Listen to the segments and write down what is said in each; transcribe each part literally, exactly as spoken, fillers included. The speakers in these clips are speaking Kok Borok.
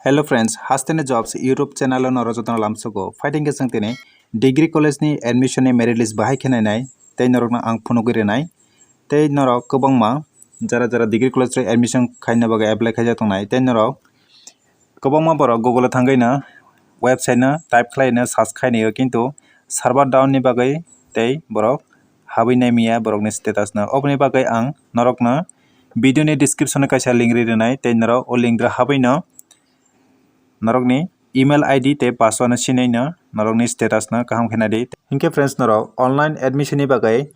Hello friends, Hasteni Jobs YouTube channel o norok jotono lamsogo. Phaidi hwnkhe chwng tini degree college ni admission ni merit list bahai khe nainai tei norokno ang phunugwi rwnai. Tei norok kwbangma jara jara degree college o admission khaina bagwi apply khaijak tongnai tei norok kwbangma borok Google o thangwi no website no type khlai no search khainai o, kintu server down ni bagwi tei borok habwi nai miya borokni status no. Oboni bagwi ang norokno video ni description o kaisa link ri rwnai tei norok o link ro habwi no norokni email I D tei password no sinai no norokni status no kaham khe nai di. Hinkhe friends, norok online admission ni bagwi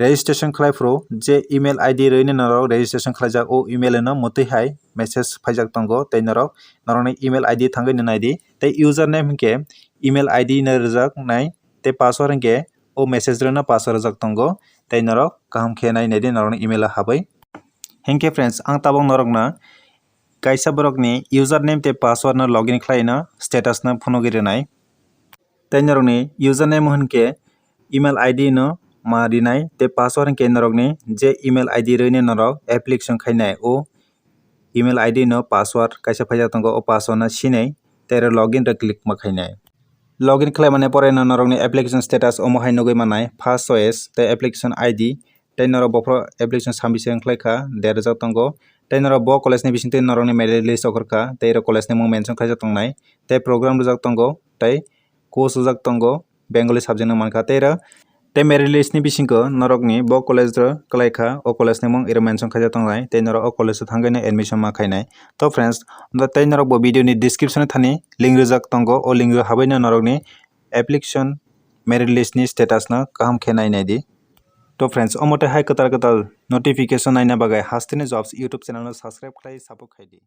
registration khlai phuru je email I D rwino norok registration khlaijak, o email no mwtwi hai message phaijak tongo tei norok norokni email I D thangwi no nai di. Tei username hinkhe email I D no rwjak nai tei password hinkhe o message rwino password rwjak tongo tei norok kaham khe nai nai di norokni email o habwi. Hinkhe friends, ang tabuk norokno kaisa borokni username tei password no login khlai no status no phunugwi rwnai. Tei norokni username hinkhe email I D no ma rinai tei password hinkhe norokni je email I D rwino norok application khainai o email I D no password kaisa phaijak tongo, o password no sinai tei oro login ro click ma khainai. Login khlaimani pore no norokni application status omo hai nugwi mannai, first choice tei application I D tei norok bophoro application submission khlai kha, derjak tongo tei norok bo college ni bisingtwi norokni merit list okhor kha tei oro college ni mung mention khaijak tongnai tei program rwjak tongo tei course rwjak tongo, Bengali subject no mankha tei oro tei merit list ni bisingo norokni bo college ro kwlai kha, o college ni mung iro mention khaijak tongnai tei norok o college o thangwi no admission ma khainai. To friends, tei norok bo video ni description o thani link rwjak tongo, o link ro habwi no norokni application merit list ni status no kaham khe nai nai di. To friends, omo tei hai kwtal kwtal notification naina bagwi Hasteni Jobs YouTube channel no subscribe khlai support khai di.